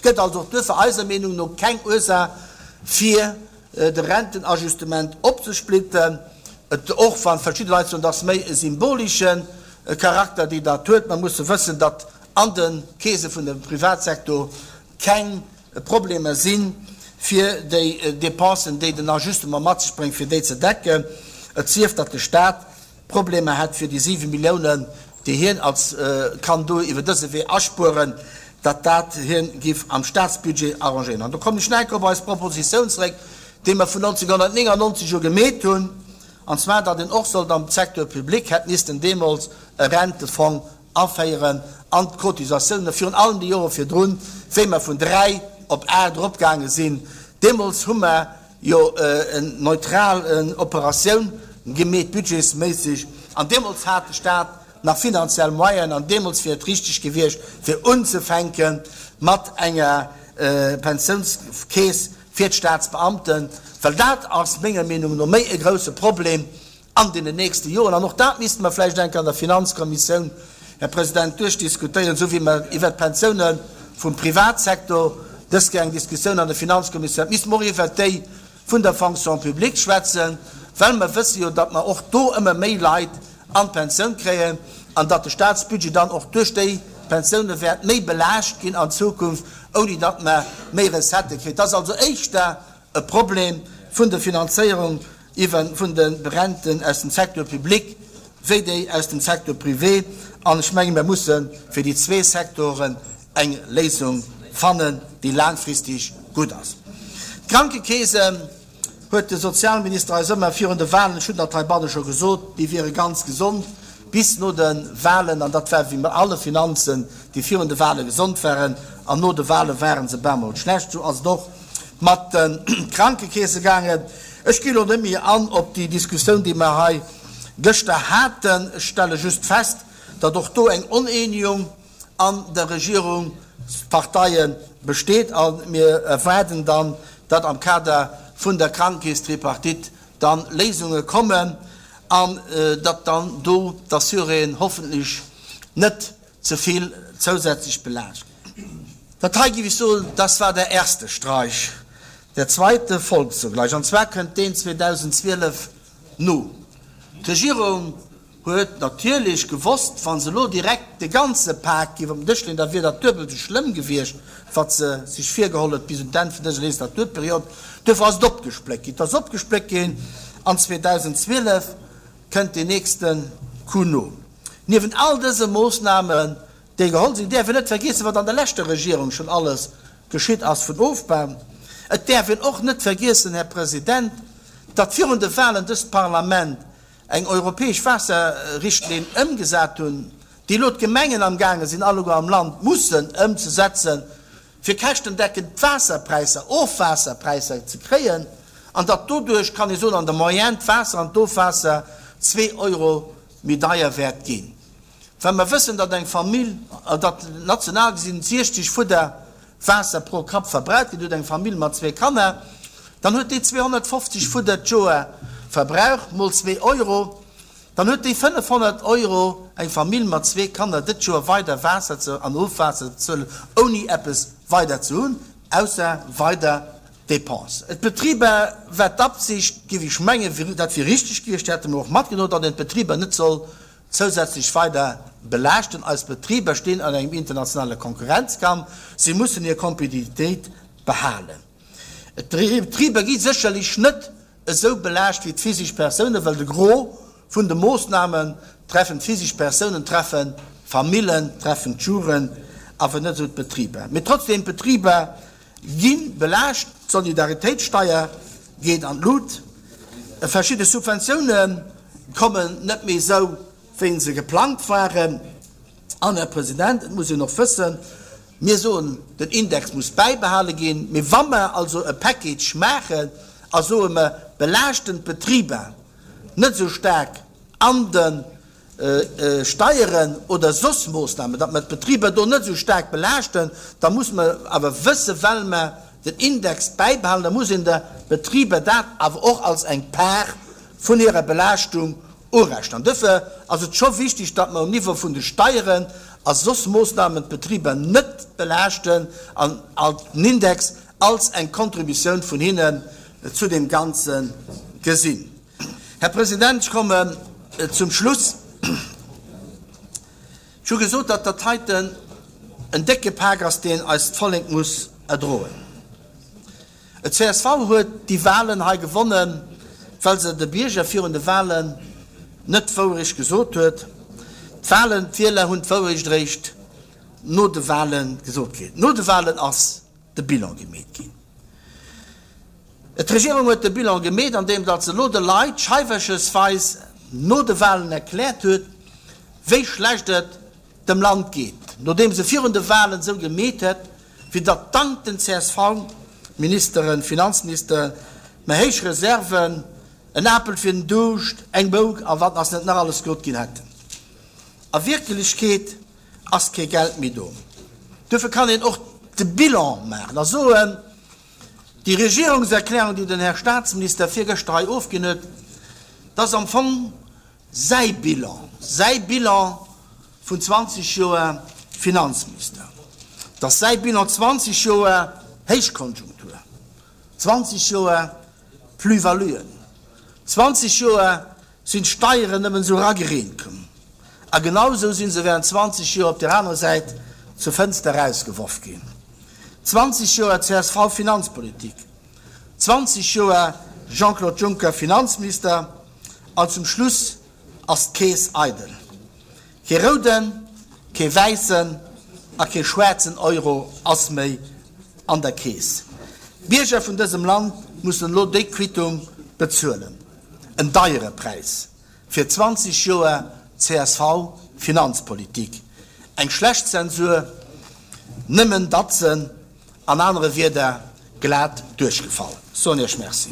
Et gëtt also och duerfir eiser Meenung no keng Ursaach fir de Rentenajustement opzesplitten, et och wa verschidde Leit soen, et ass méi e symbolische Charakter deen dat huet. Mer musse wëssen, datt an de Keese vun dem Privatsektor keng Problemer sinn, fir déi Dépensen, déi den Ajustement mat sech bréngt, fir déi ze decken. Et sief, datt de Stat Problemer hätt fir déi 7 Milliounen, déi hien als kann do iwwer dëse Wee aspueren, datt dat hien giff am Statsbudget arrangéieren. An do kommen ech nach eng Kéier op eis Propositioun zeréck, déi mer vun 1999 u gemeet hunn, an zwar datt een och sollt am Secteur public, hätt missten deemools e Rentefong aféieren an d'Cotisatiounen, virun allem déi Jore virdrun, wéi mer vun 3 op 8 eropgaange sinn, deemools hu mer jo en neutral Operatioun gemeet budgetsméisseg, an deemools hat de Staat nach finanziell Moyenen, an deemools wier et richteg gewiescht fir unzefänke mat enger Pensiounskeess fir d'Staatsbeamten, well dat ass menger Meenung no méi e grouse Problem an deenen nächste Joren. An och dat misste mer vläicht eng Kéier an der Finanzkommissioun, Här President, duerchdiskutéieren, esou wéi mer iwwert d'Pensioune vum Privatsektor dës Kéier eng Diskussioun an der Finanzkommissioun, misste mer och iwwert déi vun der Fonction publique schwätzen, well mer wësse jo, datt mer och do ëmmer méi Leit an d'Pensioun kréien an datt de Statsbudget dann och duerch déi Pensioune wäert méi belaascht ginn an Zukunft, ouni datt mer méi Recettë kréien. Et ass also éischter e Problem vun der Finanzéierung iwwer vun de Renten aus dem Secteur public wéi déi aus dem Secteur privé. An ech menge mir musse fir déi zwee Secteuren eng Léisung fannen, déi laangfristig gutt ass. D'Krankekeesen, huet de Sozialminister eis ëmmer virun de Wahlen, ech hunn dat heibanne scho gesot, déi wiere ganz gesond bis no de Wahlen. An dat war wéi mat alle Finanzen, déi virun de Wahle gesond waren an no de Wahle ware se bemol schlecht. Esou ass et och mat de Krankekeese gaangen. Ech gi elo net méi an op déi Diskussioun, déi mer hei gëschter haten. Ech stelle just fest, datt och do eng Oneenegung an der Regierungsparteie besteet a mir erwaarden dann, datt am Kader vun der Krankekeestripartite dann Léisunge kommen an datt dann do d'Assuréen hoffentlech net ze vill zousätzlech belaascht ginn. Dat hei, géif ech soen, das war der erste Streich. Der zweite folgt sogleich, an zwar kënnt deen 2012 no. D'Regierung huet natierlech gewosst, wa se elo direkt de ganze Pak géif op den Dësch leeën, da wier dat duebel esou schlëmm gewiescht, wat se sech virgeholl huet bis un d'Enn vun dëser Legislaturperiod. Duerfir ass et opgespléckt ginn. Et ass opgespléckt ginn an 2012 kënnt deen nächste Coup no. Niewent all dëse Moossnamen, déi geholl sinn, däerf een net vergiessen, wat an der leschter Regierung schonn alles geschitt ass vun Ofbau. Et däerf een och net vergiessen, Här President, datt virun de Wahlen dëst Parlament eng europäesch Waasserrichtlinn ëmgesat hunn, déi elo d'Gemengen amgaange sinn alleguer am Land mussen ëmzesetzen, fir käschtendeckend Waasserpräisser, Ofwaasserpräisser ze kréien, an datt doduerch, kann ee soen, an der Moyenne d'Waasser an d'Ofwaasser zwee Euro méi deier wäert ginn. Well mer wëssen, datt eng Famill, datt national gesinn 60 Fudder Waasser pro Kapp verbraucht ginn, huet eng Famill mat zwee Kanner, dann huet déi 250 Fudder d'Joer verbraucht, mol zwee Euro, dann huet déi 500 Euro, eng Famill mat zwee Kanner, dët Joer weider Waasser ze an Ofwaasser ze bezuelen, ouni eppes weider ze hunn, ausser weider Dépensen. D'Betriber war d'Absicht, géif ech mengen, dat wier richteg gewiescht, dat hätte mer och matgedoen, datt een d'Betriber net soll zousätzlech weider belaaschten. Eis Betriber stinn an engem internationale Konkurrenzkampf, si mussen hir Kompetitivitéit behalen. D'Betriber gi sécherlech net esou belaascht wéi d'physisch Persounen, well de Gros vun de Moossnamen treffen d'physisch Persounen, treffen d'Famillen, treffen d'Jugend, awer net esou d'Betriber. Mee trotzdem, d'Betriber gi belaascht, d'Solidaritéitssteier geet an d'Lut, verschidde Subventioune kommen net méi esou, wéi se geplangt waren. An, Här President, et muss een och wëssen, mir soen, den Index muss bäibehale ginn, mee wa mer also e Package maachen a soe mer belaaschten d'Betriber net esou staark an de Steieren oder soss Moossnamen, datt mer d'Betriber do net esou staark belaaschten, da muss mer awer wëssen, well mer den Index bäibehalen, da muss een de Betriber dat awer och als eng Part vun hirer Belaaschtung urechnen. An duerfir ass et scho wichtig, datt mer um Niveau vun de Steieren. a soss Moossnamen d'Betriber net belaaschten an den Index als eng Contributioun vun hinnen zu deem Ganze gesinn. Här President, ech kommen zum Schluss. Ech hu gesot, datt dat heiten en décke Pak ass, deen eist Vollek muss erdroen. D'CSV huet déi Wahlen hei gewonnen, well se de Bierger virun de Wahlen net d'Wouerecht gesot huet. D'Wahlen, d'Wieler hunn d'Wouerecht eréischt no de Wahle gesot kritt. No de Wahlen ass de Bilan gemeet ginn. D'Regierung huet de Bilan gemeet, andeem datt se elo de Leit scheiwerchesweis no de Wahlen erkläert huet, wéi schlecht et dem Land geet, nodeem se virun de Wahlen esou gemeet huet, wéi datt dank den CSV-Ministeren, Finanzministeren, méi héich Reserven, en Apel fir den Duuscht, eng Mouk a wat ass net nach alles krut ginn hätten. A Wierkelechkeet ass kee Geld méi do. Duerfir kann een och de Bilan maachen a soen, Déi Regierungserklärung, déi den Här Statsminister virgëschter hei ofginn huet, dat ass am Fong säi Bilan, säi Bilan vun 20 Joer Finanzminister, dat ass säi Bilan 20 Joer Héichkonjunktur, 20 Joer Plus-valuen, 20 Joer sinn d'Steieren nëmmen esou eragereent komm a genau esou si se während 20 Joer op där anerer Säit zur Fënster erausgeworf ginn. 20 Joer CSV-Finanzpolitik, 20 Joer Jean-Claude Juncker Finanzminister an zum Schluss ass d'Keess eidel. Kee rouden, kee wäissen a kee schwaarzen Euro ass méi an der Keess. D'Bierger vun dësem Land mussen elo déi Quittung bezuelen. En deiere Präis fir 20 Joer CSV-Finanzpolitik, eng schlecht Zensur, nëmmen Datzen, an anere Wieder glat duerchgefall. Soen Iech Merci.